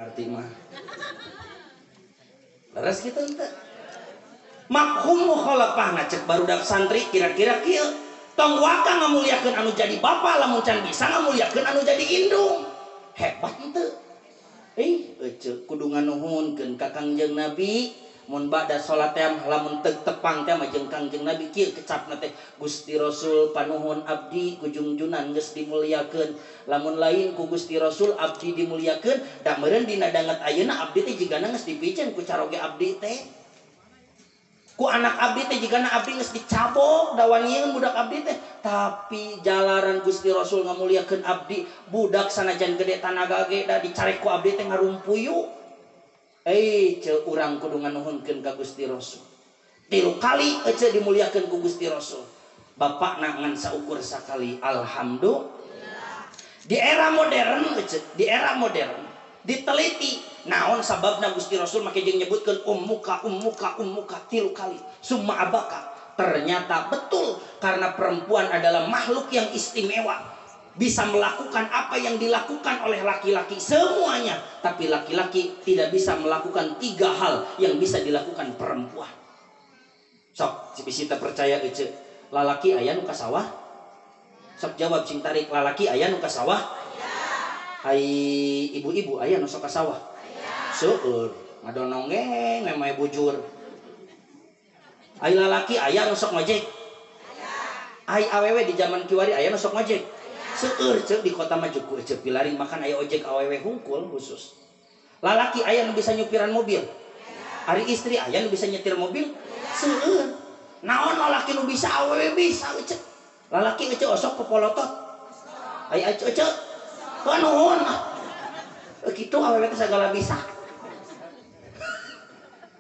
Ngarti mah. Leres kitu henteu. Mafhum mukhalafahna cek barudak santri kira-kira kieu. Tong waka ngamuliakeun anu jadi bapa lamun can bisa ngamuliakeun anu jadi indung. Hebat henteu. Ih, ece kudu nganuhunkeun ka Kangjeng Nabi. Mun ba'da salat teh lamun teu tepang teh mah jeung Kangjeng Nabi kieu kecapna teh Gusti Rasul panuhun abdi kujungjunan geus dimuliakeun. Lamun lain ku Gusti Rasul abdi dimuliakeun da meureun dina danget ayeuna abdi teh jigana geus dipiceun ku caroge abdi teh. Ku anak abdi teh jigana abdi geus dicabok dawanieun budak abdi teh. Tapi jalaran Gusti Rasul ngamuliakeun abdi budak sanajan gede tanaga ge da dicarek ku abdi teh ngarumpuyu. Ceu urang kudu nganuhunkeun ka Gusti Rasul. 3 kali ece dimuliakeun ku Gusti Rasul. Bapakna ngan saukur sakali. Alhamdulillah. Di era modern ece, di era modern diteliti naon sababna Gusti Rasul make jeung nyebutkeun ummuka ummuka ummuka 3 kali. Summa abaka. Ternyata betul karena perempuan adalah makhluk yang istimewa. Bisa melakukan apa yang dilakukan oleh laki-laki semuanya, tapi laki-laki tidak bisa melakukan 3 hal yang bisa dilakukan perempuan. Sok, bisi teu percaya ece, lalaki aya nu ka sawah? Sok jawab sing tarik, lalaki aya nu ka sawah? Ai ibu-ibu aya nu sok ka sawah? Seueur, ngadonongeng memang bujur. Ai lalaki aya nu sok ngojek? Ai awewe di zaman kiwari aya nu sok ngojek? Seueur ceuk di kota mah juku ceuk pilaring makan aya ojek awewe hungkul khusus. Lalaki aya nu bisa nyupiran mobil. Ari istri aya nu bisa nyetir mobil. Seueur. Naon lalaki nu bisa awewe bisa ceuk. Lalaki ece osok popolotot. Aya ece ece. Nuhun mah. Kitu awewe teh sagala bisa.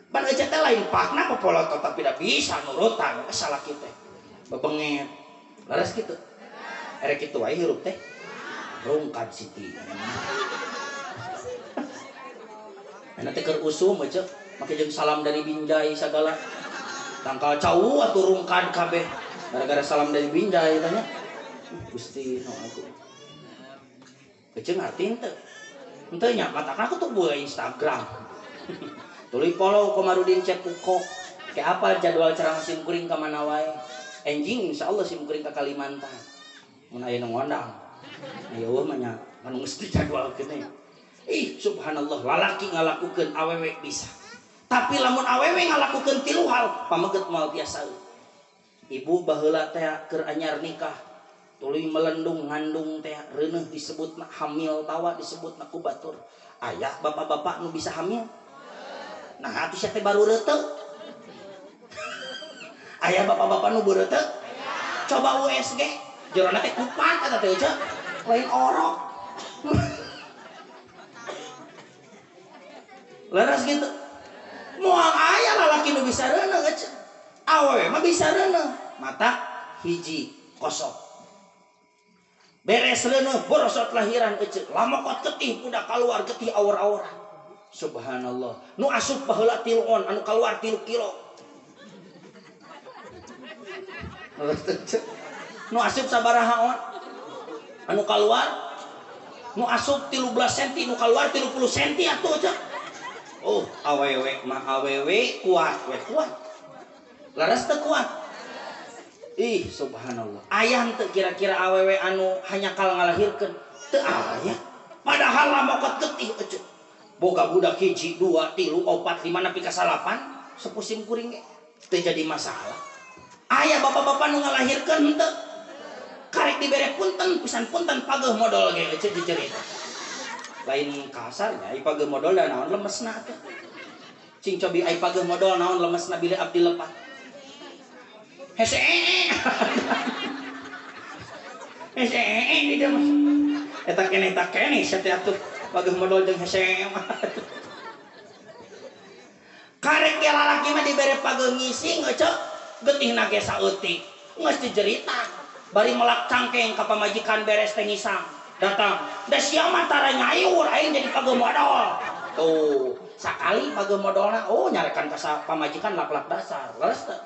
Pan ece teh lain pakna popolotot tapi da bisa nurutan salaki teh. Bebenget. Leres kitu. Erek kitu wae hirup teh rungkad Siti. Ana teh keur usum ece make jeung salam dari Binjai sagala. Tangkal cau atuh rungkad kabeh gara-gara salam dari Binjai tanya. Gusti no aku. Ece ngarti henteu. Henteu nya matakna aku tuh buka Instagram. Tuluy follow Komarudin Cek Kuko. Kayak apa jadwal ceramah sim kuring ka mana wae. Enjing insyaallah sim kuring ka Kalimantan. Mun aya nu ngondang. Aya eueuh mah nya anu geus dijadwalkeun teh. Ih, subhanallah, lalaki ngalakukeun awewe bisa. Tapi lamun awewe ngalakukeun 3 hal, pameget moal tiasa. Ibu baheula teh keur anyar nikah, tuluy melendung ngandung teh reuneuh disebutna hamil tawa disebutna ku batur. Aya bapak-bapak nu bisa hamil? Nah, atuh sia teh baru reuteuh. Aya bapak-bapak nu beureuteuh? Coba USG. Jerona teh kupat eta teh eueuh lain orok. Leres gitu. Moal aya lalaki nu bisa reuneuh eueuh. Awewe mah bisa reuneuh. Mata hiji kosong. Beres reuneuh borosot lahiran eueuh. Lamokot getih budak kaluar getih awor-aworan. Subhanallah. Nu asup baheula 3 on anu kaluar 3 kilo. Leres teh. Nu asup sabaraha on anu kaluar nu asup 13 senti nu kaluar 30 senti atuh cek. Oh awewe mah awewe kuat we kuat leres teu kuat. Ih subhanallah aya henteu kira-kira awewe anu hanyakal ngalahirkeun teu aya padahal lamokot getih ece boga budak 1 2 3 4 5 nepi ka 9 sepusim kuring ge teu jadi masalah. Aya bapak-bapak nu ngalahirkeun henteu karek dibere punten pisan punten pageuh modol ge ece dicerita. Lain kasarnya ai pageuh modol da naon lemesna teh. Cing cobi ai pageuh modol naon lemesna bilih abdi lepat. Hese. Hese di dieu mah. Eta keneh sia teh atuh pageuh modol jeung hese. Karek ge lalaki mah dibere pageuh ngising ece getihna ge saeutik. Geus dicerita. Bari melak cangkeng ka pamajikan beres teh ngisang datang da sia mah tara nyayur aing jadi pageuh modol tuh sakali pageuh modolna oh nyarekan ka pamajikan lak-lak dasar leres teu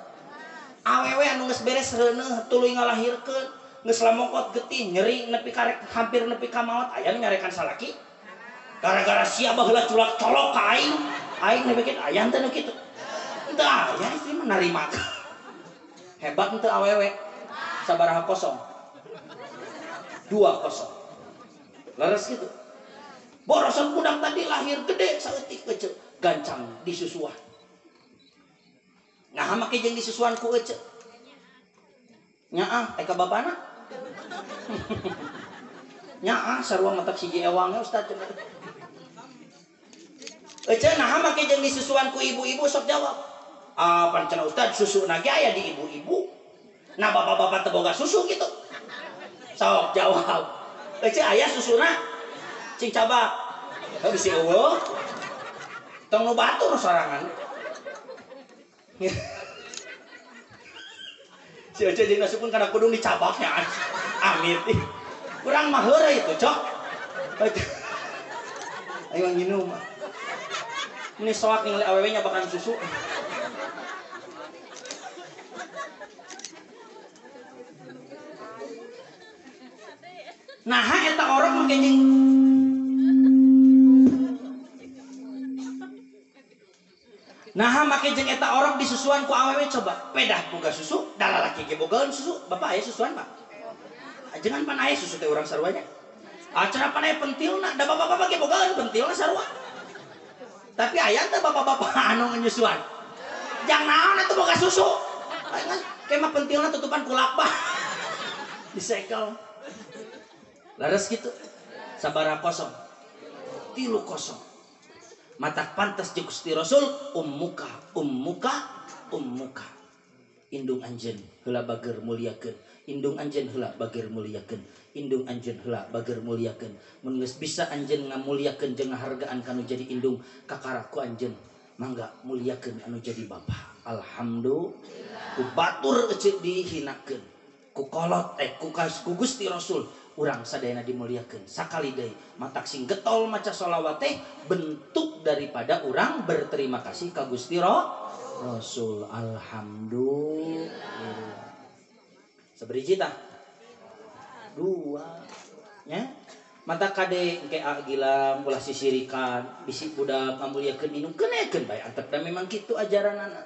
awewe anu geus beres reuneuh tuluy ngalahirkeun geus lamokot getih nyeri nepi karek hampir nepi ka maot aya nu nyarekan salaki Gara-gara sia baheula culak colok ka aing, aing nebekeun aya teh nu kitu. Henteu aya istri mah narima. Hebat henteu awewe. Sabaraha kosong? 2-0. Leres gitu. Borosan budak tadi lahir gede saeutik ece gancang disusuan. Nah make jeung disusuan ku ece. Nyaah ka bapana. Nyaah sarua matak siji ewang ustaz. Ece nah make jeung disusuan ku ibu-ibu sok jawab. Ah pan cenah ustaz susuna ge aya di ibu-ibu. Nah bapak-bapak teu boga susu gitu. Sok jawab. Ece aya susuna cing cabak. Heuh bisi eueuh. Tong nu batur sorangan. Si Ece jeung nasupun kana kudung dicabaknya. Amit. Urang mah heureuy itu, Cok. Ayo nginum. Ini soak ningali awewe nyabakan susu. Nah, eta orok make jeung nah make jeung eta orok disusuan ku awewe coba. Pedah boga susu, da lalaki ge bogaeun susu. Bapak aya susuan, Pak? Ajengan pan aya susu teh urang sarua nya. Acara pan aya pentilna, da bapak-bapak ge bogaeun pentilna sarua. Tapi aya teh bapak-bapak anu nyusuan. Jang naon atuh boga susu? Kayak mah pentilna tutupan ku lakbah. Disekel. Laras gitu. Sabaraha kosong? 3-0. Matak pantas jeung Gusti Rasul ummuka ummuka ummuka. Indung anjeun heula bager muliakeun, indung anjeun heula bager muliakeun, indung anjeun heula bager muliakeun. Mun geus bisa anjeun ngamuliakeun jeung ngahargaan kanu jadi indung, kakara ku anjeun mangga muliakeun anu jadi bapa. Alhamdulillah. Ku batur eceuk dihinakeun, ku kolot ku Gusti Rasul urang sadayana dimuliakeun. Sakali deui matak sing getol maca sholawat teh bentuk daripada urang berterima kasih ka Gusti Rasul. Alhamdulillah. Sabariji tah? 2 nya. Mata kade engke gilang ulah sisirikan bisi budak ngamuliakeun indung kenekeun bae antep da memang kitu ajaranana.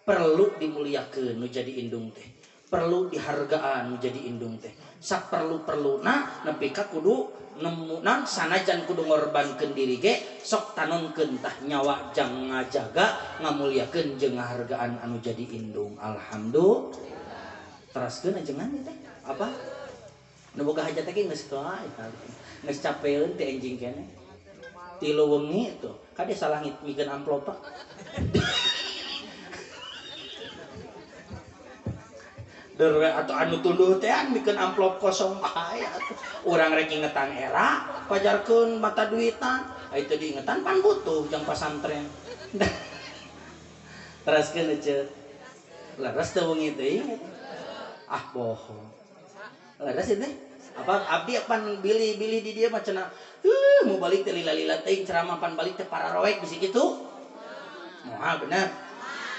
Perlu dimuliakeun nu jadi indung teh. Perlu dihargaan nu jadi indung teh. Sak perlu-perluna nepi ka kudu nemu nan sanajan kudu ngorbankeun diri ge sok tanonkeun tah nyawa jang ngajaga ngamuliakeun jeung ngahargaan anu jadi indung. Alhamdulillah. Teraskeun ajengan teh apa? Nu boga hajat teh geus kae geus capeun teh enjing keneh. 3 wengi tuh kade salah ngitmikeun amplop. Derwe atau anu tunduh teh mikeun amplop kosong bae atuh. Urang rek ingetan era pajarkeun mata duitan, ai teu diingetan pan butuh jang pasantren. Teraskeun ece. Leres teu wengi teh. Ah bohong. Leres teh. Apa abdi pan bili-bili di dieu mah cenah. Mau balik teh lila-lila teuing ceramah pan balik teh pararoek bisi kitu. Moal bener.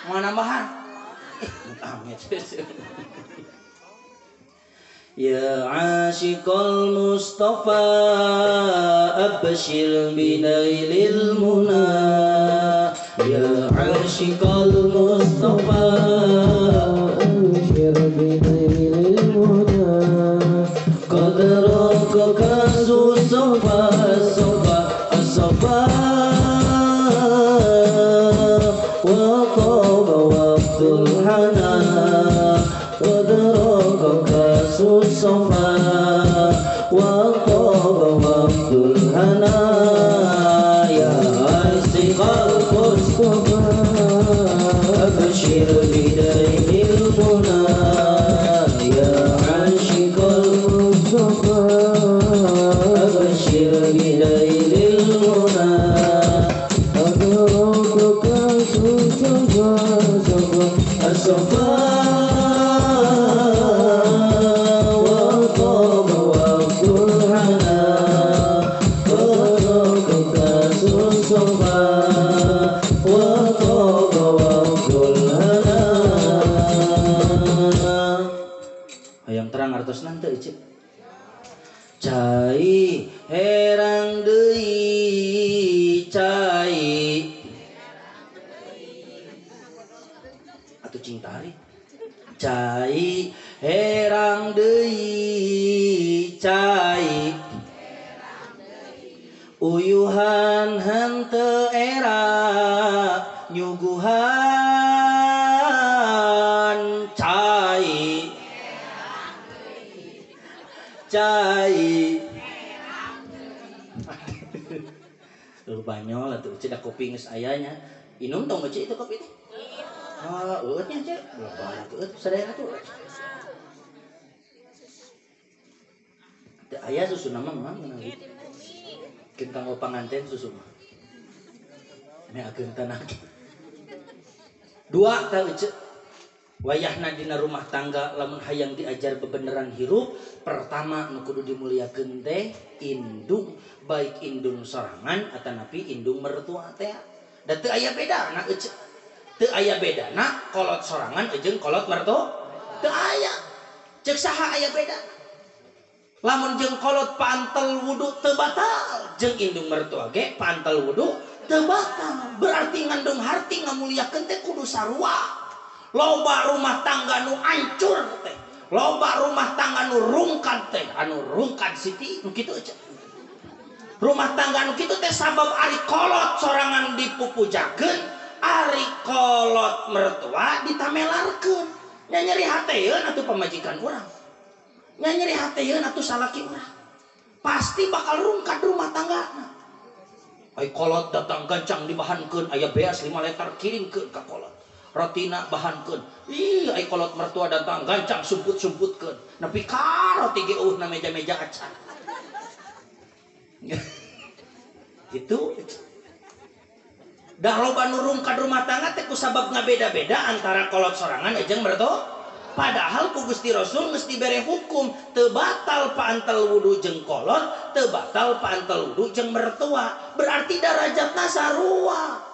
Moal nambahan. Amit. Ya asyiqal Mustafa abshir binailil muna. Ya asyiqal Mustafa abshir binailil muna. Qad raqaka sofa sofa sofa wa qaba waqtul hana. Qad raqaka sofa wa qaba waqtul hana. Ya asyiqal Mustafa abshir bidailil muna. Ya asyiqal Mustafa abshir bidailil muna. Qad raqaka sofa sofa sofa wa qaba waqtul hana. Qad raqaka sofa wa qaba waqtul hana. Hayang terang artosna teu ece. Cai herang deui cicing tarik. Cai herang deui cai uyuhan henteu era nyuguhan cai cai. Lu banyol atuh ceu da kopi geus aya nya. Inum tong ceu itu kopi teh. Ah, eueutnya ceu. Lebar atuh sadayana tuh. Teu aya susu nama mah ngeunah. Keun kanggo panganten susu mah. Meh ageung tanah. Dua tah ceu. Wayahna dina rumah tangga lamun hayang diajar bebeneran hirup, pertama nu kudu dimuliakeun teh indung, baik indung sorangan atanapi indung mertua teh. Da teu aya bedana euceu. Teu aya bedana kolot sorangan jeung kolot mertua. Teu aya. Ceuk saha aya beda? Lamun jeung kolot pantel wudu teu batal, jeung indung mertua ge pantel wudu teu batal. Berarti ngandung harti ngamuliakeun teh kudu sarua. Loba rumah tangga nu hancur teh, loba rumah tangga nu rungkad teh, anu rungkad Siti nu kitu aja. Rumah tangga nu kitu teh sabab ari kolot sorangan dipupujakeun, ari kolot mertua ditamelarkeun. Nya nyeri hateun atuh pamajikan urang. Nya nyeri hateun atuh salaki urang. Pasti bakal rungkad rumah tanggana. Ai kolot datang gancang dibahankeun, aya beas 5 liter kirimkeun ka kolot. Rotina bahankeun. Ih, ai kolot mertua datang gancang sumput-sumputkeun. Nepi ka roti ge eueuh na meja-meja acan. Gitu. Dah loba nu rungkad rumah tangga teh kusabab ngabeda-beda antara kolot sorangan jeung mertua. Padahal ku Gusti Rasul geus dibere hukum teu batal paantel wudu jeung kolot, teu batal paantel wudu jeung mertua. Berarti darajatna sarua.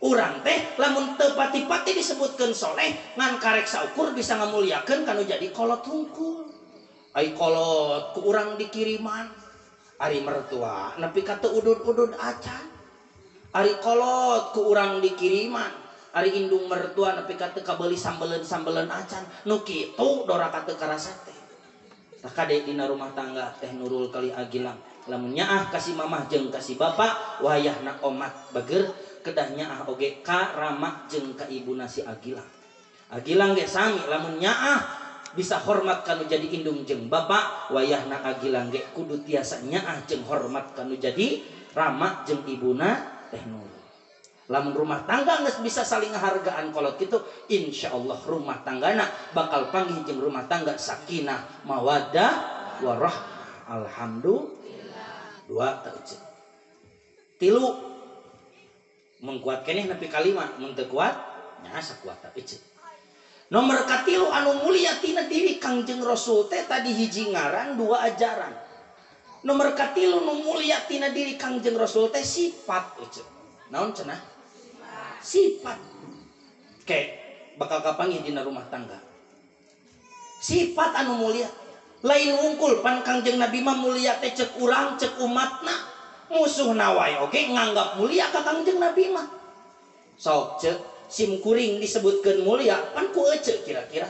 Urang teh lamun teu pati-pati disebutkeun soleh ngan karek saukur bisa ngamuliakeun kanu jadi kolot hungkul. Ai kolot ku urang dikiriman, ari mertua nepi ka teu udud-udud acan. Ari kolot ku urang dikiriman, ari indung mertua nepi ka teu kabeuli sambeleun-sambeleun acan. Nu kitu doraka teu karasa teh. Tah kade dina rumah tangga teh Nurul kali Agilang. Lamun nyaah ka si mamah jeung ka si bapak wayahna omat bager kedah nyaah oge ka rama jeung ka ibuna si Agilang. Agilang ge sami lamun nyaah bisa hormat kanu jadi indung jeung bapak, wayahna Agilang ge kudu tiasa nyaah jeung hormat kanu jadi rama jeung ibuna teh Nurul. Lamun rumah tangga geus bisa saling ngahargaan kolot kitu, insyaallah rumah tanggana bakal panggih jeung rumah tangga sakinah, mawaddah, warahmah. Alhamdulillah. Dua teh. Tilu mengkuat keneh nepi kalima, mun teu kuat nya sakuat teh. Nomor katilu anu mulia tina diri Kangjeng Rasul teh tadi hiji ngaran dua ajaran. Nomor katilu nu mulia tina diri Kangjeng Rasul teh sifat. Naon cenah? Sifat. Ke bakal kapanggih dina rumah tangga. Sifat anu mulia. Lain wungkul pan Kangjeng Nabi mah mulia teh cek urang cek umatna. Musuhna wae oge nganggap mulia ka Kangjeng Nabi mah. Sok cek sim kuring disebutkeun mulia pan ku ece kira-kira.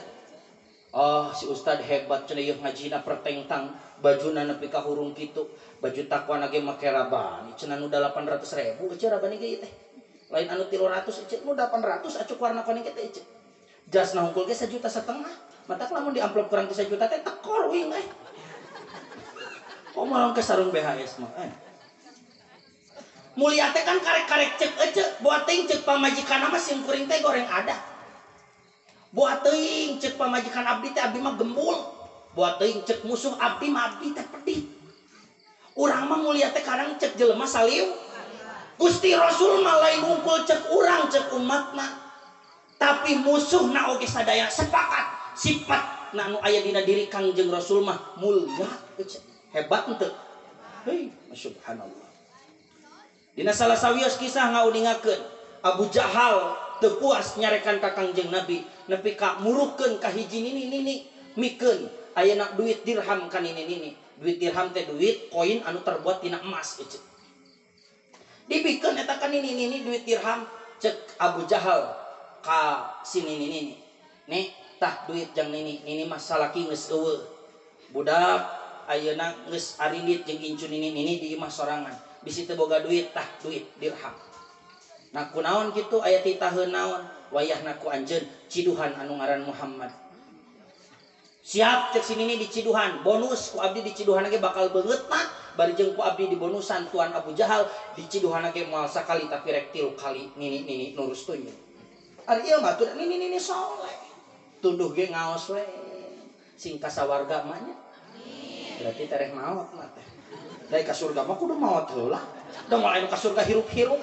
Oh si ustad hebat cenah ieu ngajina pertengtang bajuna nepi ka hurung kitu, baju takwana ge make rabani cenah nu 800.000 ece rabani ge ieu teh. Lain anu 300 ece nu 800 acuk warna kuning ge teh ece. Jasna hungkul ge 1,5 juta. Matak lamun di amplop kurang ti 1 juta teh tekor uing eh. Kok malah ke sarung BHS mah eh. Mulia teh kan karek-karek cek ece, buat teuing cek pamajikan mah sim kuring teh goreng ada. Buat teuing cek pamajikan abdi teh abdi mah gembul. Buat teuing cek musuh abdi mah abdi teh pedih. Urang mah mulia teh kadang cek jelema saliu. Gusti Rasul mah lain ngumpul cek urang cek umatna. Tapi musuhna oge sadaya sepakat sifat na anu aya dina diri Kangjeng Rasul mah mulia. Hebat henteu? Hei, subhanallah. Dina salah sawios kisah ngauningakeun Abu Jahal teu puas nyarekan ka Kangjeng Nabi nepi ka muruhkeun ka hiji nini nini mikeun ayeuna duit dirham ka nini nini. Duit dirham teh duit koin anu terbuat tina emas ece. Dibikeun eta ka nini nini duit dirham cek Abu Jahal ka Ka si nini nini. Nih tah duit jang nini, nini mah salaki geus eueuh. Budak ayeuna geus arindit jeung incu nini, nini di imah sorangan. Bisi teu boga duit tah duit dirham. Nah kunaon kitu aya titaheun naon? Wayahna ku anjeun ciduhan anu ngaran Muhammad. Siap cek si nini diciduhan, bonus ku abdi diciduhan ge bakal beungeutna, bari jeung ku abdi dibonusan tuan Abu Jahal diciduhan ge moal sakali tapi rek 3 kali nini nini nurus tunjuk. Ari ieu mah tuh nini nini soleh. Tunduh ge ngaos we. Sing kasawarga mah nya. Berarti tereh maot mah teh. Dari ka surga mah kudu maot heula. Da moal anu ka surga hirup-hirup.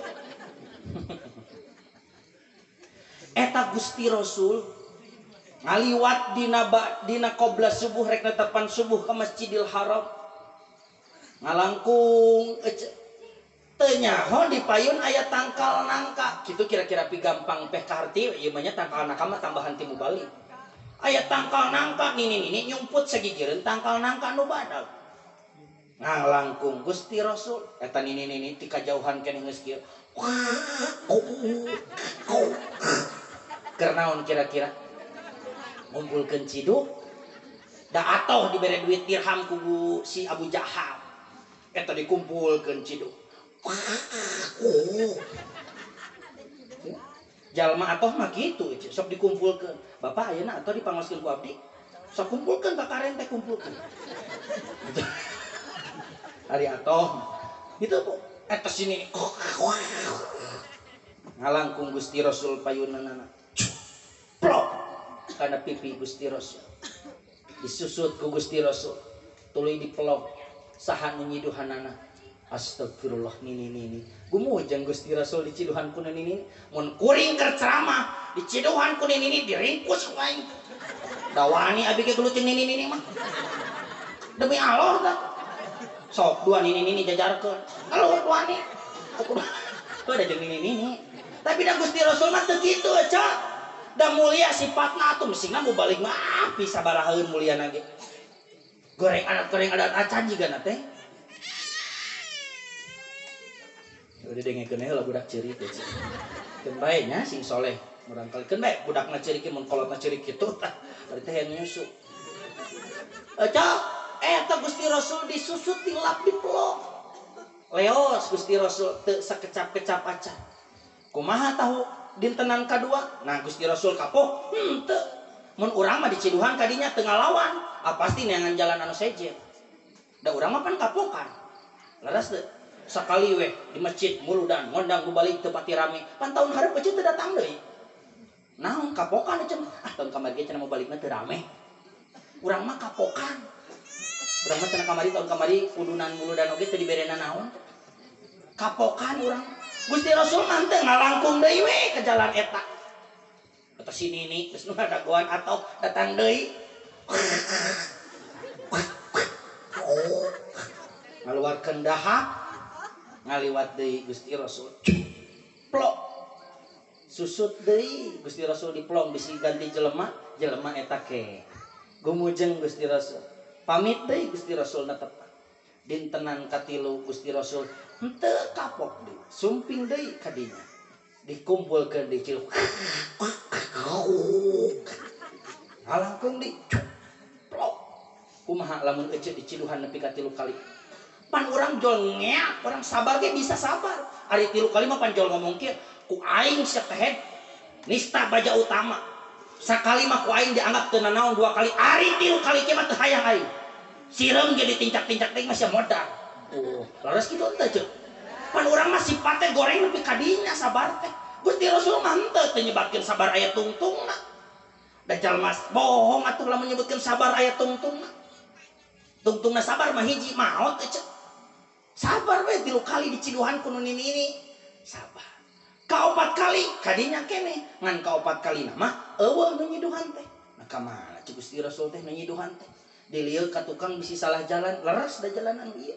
Eta Gusti Rasul ngaliwat dina qobla subuh rek netepan subuh ke Masjidil Haram. Ngalangkung teu nyaho di payun aya tangkal nangka. Kitu kira-kira pi gampang peh kaharti ieu mah nya tangkal nangka mah tambahan ti mubalik. Aya tangkal nangka nini-nini nyumput sagigireun tangkal nangka nu badag. Ngalangkung Gusti Rasul eta nini-nini ti kajauhan keneh geus kieu. Keur naon kira-kira? Ngumpulkeun ciduk da atoh dibere duit dirham ku si Abu Jahal. Eta dikumpulkeun ciduk. Jalma atoh mah kitu sok dikumpulkeun. Bapak ayeuna atoh dipangoskeun ku abdi. Sok kumpulkeun bakaren teh kumpulkeun. Ari atoh gitu Bu. Eta sini ngalangkung Gusti Rasul payunanana. Plok kana pipi Gusti Rasul. Disusut ku Gusti Rasul. Tuluy dipelok saha nu nyiduhanana. Astagfirullah nini nini. Gumujeng Gusti Rasul diciduhan ku nini nini. Mun kuring keur ceramah diciduhan ku nini nini diringkus ku aing. Dawani abi ge gelut jeung nini nini mah. Demi Allah tah. Sok dua nini nini jajarkeun. Kalau wani. Tuh ada jeung nini nini. Tapi da Gusti Rasul mah teu kitu eta. Da mulia sifatna atuh mesingna mubalik mah bisa barahaeun muliana ge. Goreng adat acan jigana teh. Udah dengekeun heula budak ceurik teh. Keun bae nya sing soleh murangkali keun bae budakna ceurik mun kolotna ceurik kitu tah bari teh hayang nyusu. Eta eta Gusti Rasul disusut dilap dipelok. Leos Gusti Rasul teu sakecap-kecap acan. Kumaha tahu dintenan kadua? Nah Gusti Rasul kapok henteu. Mun urang mah diciduhan kadinya teu ngalawan, ah pasti neangan jalan anu sejen. Da urang mah pan kapokan. Leres teu? Sakali weh di masjid muludan ngondang balik teu pati rame. Pan tahun hareup eueuh teu datang deui. Naon kapokan cenah? Ah tahun kamari ge cenah mau balikna teu rame. Urang mah kapokan. Urang mah cenah kamari tahun kamari kudunan muludan oge teu diberena naon. Kapokan urang. Gusti Rasul mah teu ngalangkung deui we ke jalan eta. Atau si nini geus nu dagoan atau datang deui. Ngaluarkeun dahak ngaliwat deui Gusti Rasul. Plok. Susut deui Gusti Rasul diplong bisi ganti jelema, jelema eta ke. Gumujeng Gusti Rasul. Pamit deui Gusti Rasul netepan. Dintenan katilu Gusti Rasul henteu kapok deui, sumping deui ka dinya. Dikumpulkeun di ciluk. Ngalangkung di plok. Kumaha lamun ece diciduhan nepi ka 3 kali. Pan urang jol ngeak, orang sabar ge bisa sabar. Ari 3 kali mah pan jol ngomong kieu, ku aing sekehed nista baja utama. Sakali mah ku aing dianggap teu nanaon 2 kali, ari 3 kali kieu mah teu hayang aing. Sireum ge ditincak-tincak teh masih modal. Oh, leres kitu teh ceuk. Pan urang mah sipatnya goreng nepi ka dinya sabar teh. Gusti Rasul mah henteu teu nyebatkeun sabar aya tungtungna. Da jalma bohong atuh lamun nyebutkeun sabar aya tungtungna. Tungtungna sabar mah hiji maot teh ceuk. Sabar we 3 kali diciduhan ku nu nini. Sabar. Ka 4 kali kadinya keneh, ngan ka 4 kali mah eueuh nu nyiduhan teh. Nah ka mana cik Gusti Rasul teh nu nyiduhan teh? Dilieu ka tukang bisi salah jalan, leres da jalanan ieu.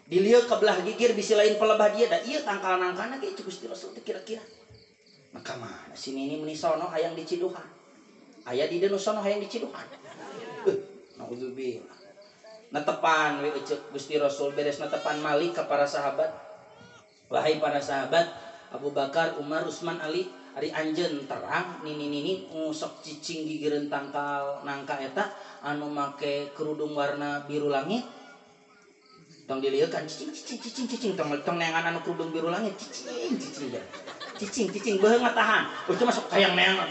Dilieu ka belah gigir bisi lain pelebah dia da ieu tangkal nangkana ge cik Gusti Rasul teh kira-kira. Nah ka mana si nini meuni sono hayang diciduhan. Aya di dieu nu sono hayang diciduhan. Nauzubillah. Netepan we eceuk Gusti Rasul beres netepan malik ka para sahabat. Wahai para sahabat Abu Bakar, Umar, Utsman, Ali, Ari anjeun terang nini-nini sok cicing gigireun tangkal nangka eta anu make kerudung warna biru langit. Tong dilieukan cicing cicing cicing cicing tong tong neangan anu kerudung biru langit cicing cicing ya. Cicing cicing beuheung tahan. Uceu masuk hayang neangan.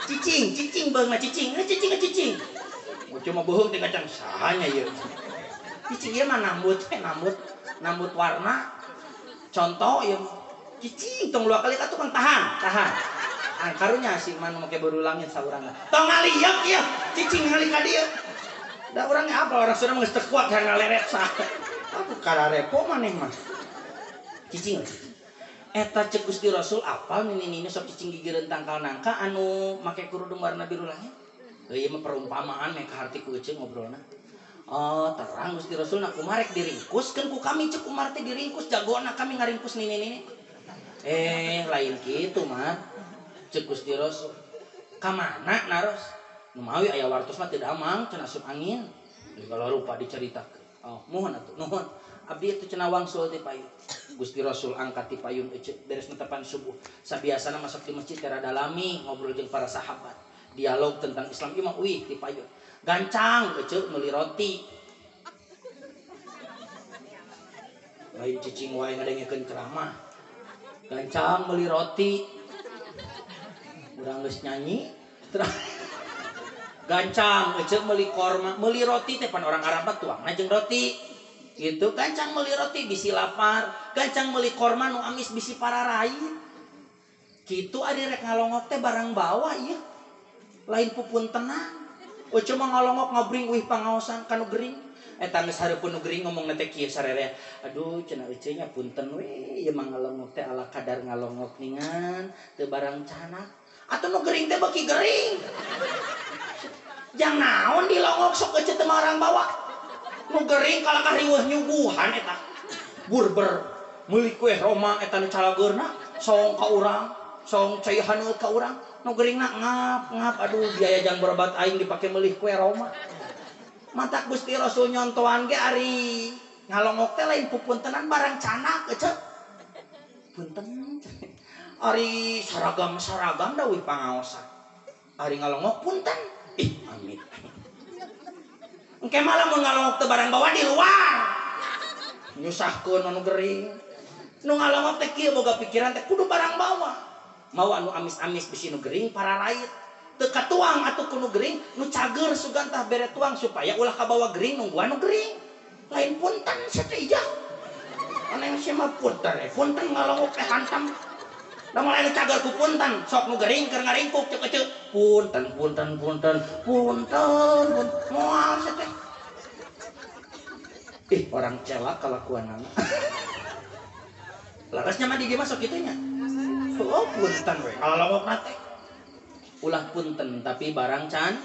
Cicing cicing beuheung cicing cicing cicing. Uceu mah beuheung teh kacang sahanya ieu. Cicing ieu mah nambut nambut nambut warna. Contoh ieu cicing tong dua kali atuh kan tahan tahan. Ah karunya si manu make biru langit saurang. Tong ngalieuk ieu cicing ngali ka dieu. Da orangnya apa orang sudah geus teu kuat hayang ngaleret sah. Atuh kararepo maneh mah. Cicing. Eta cek Gusti Rasul apal nini-nini sok cicing gigireun tangkal nangka anu make kerudung warna biru langit. Ieu mah perumpamaan meh kaharti ku eceung ngobrolna. Oh, terang Gusti Rasul na kumaha rek diringkuskeun ku kami cek Umar teh diringkus jagona kami ngaringkus nini-nini. Lain kitu mah. Cek Gusti Rasul. Ka mana naros? Nu mawi aya wartos mah teu damang cenah asup angin. Kalau lupa diceritakeun. Oh, mohon atuh, nuhun. Abdi itu cenah wangsul ti payun. Gusti Rasul angkat ti payun ece beres netepan subuh. Sabiasana masuk di masjid teh rada lami ngobrol jeung para sahabat. Dialog tentang Islam ieu mah uih ti payun. Gancang ece meuli roti. Lain cicing wae ngadengekeun ceramah. Gancang meuli roti. Urang geus nyanyi. Gancang ece meuli korma, meuli roti teh pan orang Arab mah tuangna jeung roti. Gitu, gancang meuli roti bisi lapar, gancang meuli korma nu amis bisi pararait. Kitu ari rek ngalongok teh barang bawa ieu. Lain pupuntenan. Ece mah ngalongok ngabring uih pangaosan ka nu gering. Eta geus hareupeun nu gering ngomongna teh kieu sararea. Aduh cenah ece nya punten we ieu mah ngalongok teh ala kadar ngalongok ningan teu barang canak. Atuh nu gering teh beuki gering. Jang naon dilongok sok ece teh barang bawa. Nu gering kalakah riweuh nyuguhan eta. Burber meuli kue Roma eta nu calageurna song ka urang, song cai haneut ka urang. Nu geringna ngap ngap aduh biaya jang berobat aing dipake meuli kue Roma. Matak Gusti Rasul nyontoan ge ari ngalongok teh lain pupuntenan barang canak ece. Punten. Ari saragam-saragam da wih pangaosan. Ari ngalongok punten. Ih amit. Engke malah mun ngalongok teh barang bawa di luar. Nyusahkeun anu gering. Nu ngalongok teh kieu boga pikiran teh kudu barang bawa. Mau anu amis-amis bisi nu gering pararait. Teu katuang atuh ku nu gering, nu cager sugan tah bere tuang supaya ulah kabawa gering nungguan nu gering. Lain punten sia teh ijah. Ana yang sia mah punten, punten ngalongok teh hantam. Da mulai nu cager ku punten, sok nu gering keur ngaringkuk ceuk eceuk. Punten punten punten punten pun moal sia teh. Ih, orang celak kalakuanana. Larasnya mah di dieu mah sok kitu nya. Oh, punten we ngalongokna teh. Ulah punten tapi barang can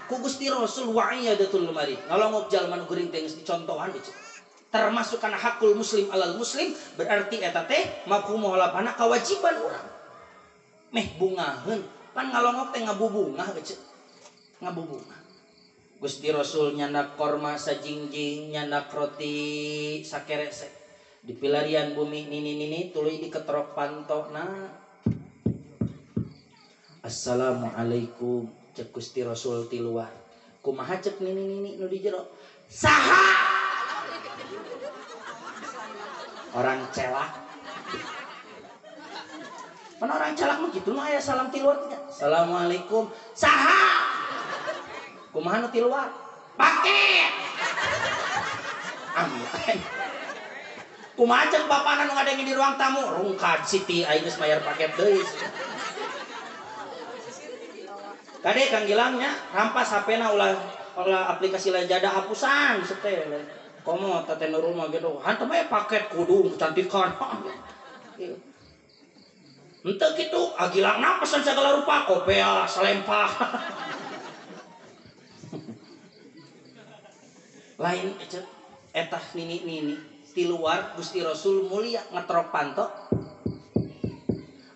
ku Gusti Rasul wa'iyadatul marid. Ngalongok jalma nu gering teh geus dicontohan ieu. Termasuk kana hakul muslim alal muslim berarti eta teh mafhum muhalafahna kewajiban urang. Meh bungaheun pan ngalongok teh ngabubungah ece. Ngabubungah. Gusti Rasul nyandak korma sajingjing, nyandak roti sakeresek. Di pilarian bumi nini-nini tuluy diketrok pantona. Assalamualaikum cek Gusti Rasul ti luar. Kumaha cek nini-nini nu di jero? Saha? Orang celak. Mana orang celak mah kitu mah aya salam ti luar teh. Assalamualaikum. Saha? Kumaha nu ti luar? Paket. Amin. Kumaha cek bapana nu ngadenge di ruang tamu? Rungkad Siti aing geus mayar paket deui. Kade Kang Gilangnya rampas HP-na ulah ulah aplikasi Lazada hapusan sete. Komo teh Nurul mah gitu. Hantam aya paket kudung kecantikan. Henteu kitu, agilangna pesan segala rupa, kopea, salempah. Lain ece etah nini-nini di luar Gusti Rasul mulia ngetrok panto.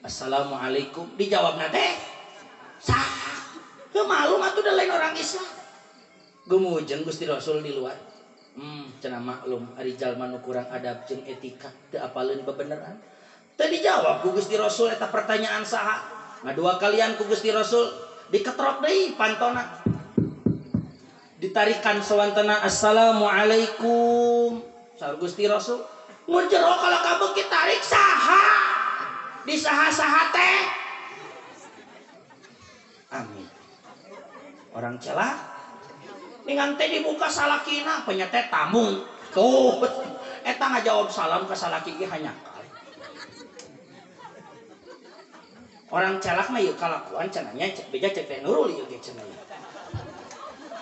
Assalamualaikum dijawabna teh sah. Heuh malu atuh da lain orang Islam. Gumujeng Gusti Rasul di luar. Cenah maklum ari jalma nu kurang adab jeung etika teu apaleun bebeneran. Teu dijawab ku Gusti Rasul eta pertanyaan saha. Ngadua kalian ku Gusti Rasul diketrok deui pantona. Ditarikan sawantana assalamualaikum. Saur Gusti Rasul, mun jero kalau kabeuki tarik saha? Di saha-saha teh. Amin. Orang celak ningang teh dibuka salakina penyete tamu. Tuh, eta ngajawab salam ke salaki ge hanya. Orang celak mah ieu kalakuan cenah nya beja cek teh Nurul ieu ge cenah.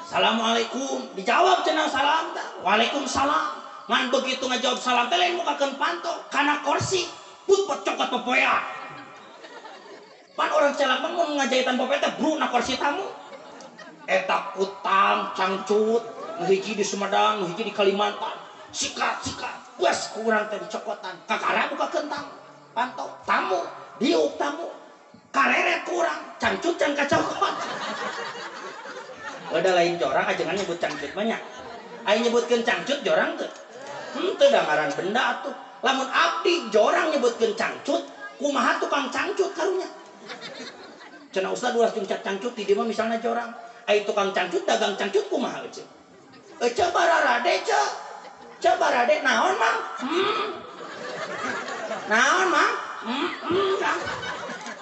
Assalamualaikum, dijawab cenah salam teh. Waalaikumsalam. Ngan begitu ngajawab salam teh lain mukakeun panto kana kursi, put cokot popoea. Pan orang celak mah mun ngajahitan popoea teh bru na kursi tamu. Eta kutang cangcut, nu hiji di Sumedang, nu hiji di Kalimantan. Sikat sikat, wes kurang teh dicokotan. Kakara bukakeun tamu, panto tamu, diuk tamu. Kareret kurang, cangcut can kacokot. Udah lain jorang ajengan nyebut cangcut banyak. Aing nyebutkeun cangcut jorang teu? Henteu da ngaran benda atuh. Lamun abdi jorang nyebutkeun cangcut, kumaha tukang cangcut karunya? Cenah ustad ulah jeung cangcut di dieu mah misalna jorang. Ai tukang cangcut dagang cangcut kumaha euceu? Euceu bararade ceu. Ceu barade naon mang? Naon mang?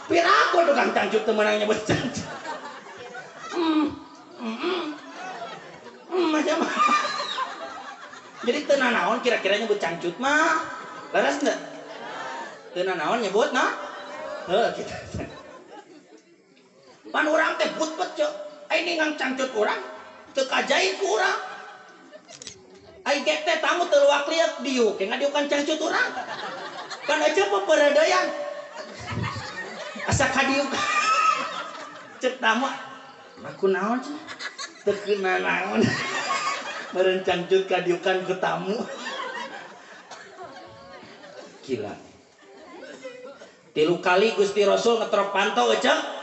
Piraku tukang cangcut teu meunang nyebut cangcut. Macam. Jadi teu nanaon kira-kira nyebut cangcut mah. Leres teu? Teu nanaon nyebut nah? Heuh kitu. Pan urang teh putpet ceu. Ai ningang cangcut urang teu kajai ku urang. Ai ge teh tamu teu luak lieur diuk ke ngadiukan cangcut urang. Pan aja peperedeyan. Asa kadiuk cek tamu aku naon sih teu keuna naon meureun cangcut kadiukan ku tamu. Gila. Tilu kali Gusti Rasul ngetrok panto ecek